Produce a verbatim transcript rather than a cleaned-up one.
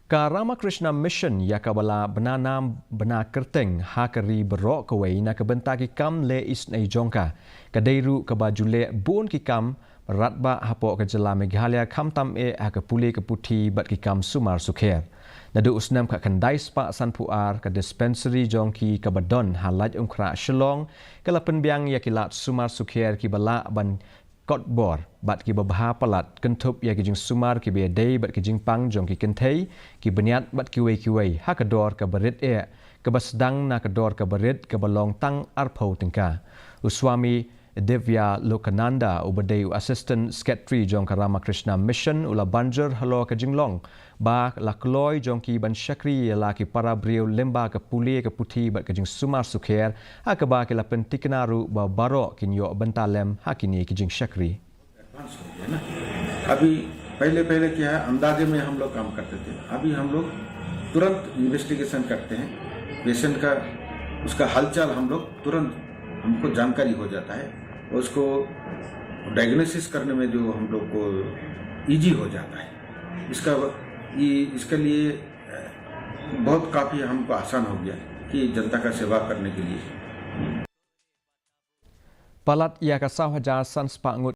Ka Ramakrishna Mission, ïa kaba la bna nam bna kyrteng ha ka ri baroh kawei na ka bynta ki kam leh isynei jong ka, ka dei ruh kaba ju leh bun ki kam radbah hapoh ka jylla Meghalaya, khamtam eh ha ka pule ka puthi bad ki kam sumar sukher. Naduh u snem khatkhyndai spah sanphew ar, ka dispensary jong ki kaba don ha Laitumkhrah, Shillong, ka la pynbiang ïa ki lad sumar sukher kiba lah ban kot bor bad kiba bha palat, kynthup ïa ki jingsumar kiba ïadei bad ki jingpang jong ki kynthei, ki bniat bad kiwei kiwei, ha ka dor kaba rit eh, kaba sdang na ka dor kaba rit kaba long tang arphew tyngka. U Swami Divya Lokananda, uba dei u Assistant Secretary jong ka Ramakrishna Mission, u la ban jur halor ka jinglong ba la kloi jong ki ban shakri ïa la ki para briew lyngba ka pule ka puthi bad ka jingsumar sukher, ha kaba ki la pyntikna ruh ba baroh kin ïoh bynta lem ha kine ki jingshakri. एडवांस हो गया ना। अभी पहले पहले क्या है, अंदाजे में हम लोग काम करते थे। अभी हम लोग तुरंत इन्वेस्टिगेशन करते हैं, पेशेंट का, उसका हालचाल हम लोग तुरंत, हमको जानकारी हो जाता है, उसको डायग्नोसिस करने में जो हम लोग को ईजी हो जाता है। इसका ये, इसके लिए बहुत काफ़ी हमको आसान हो गया कि जनता का सेवा करने के लिए। Palat ïa ka saw hajar san spah ngut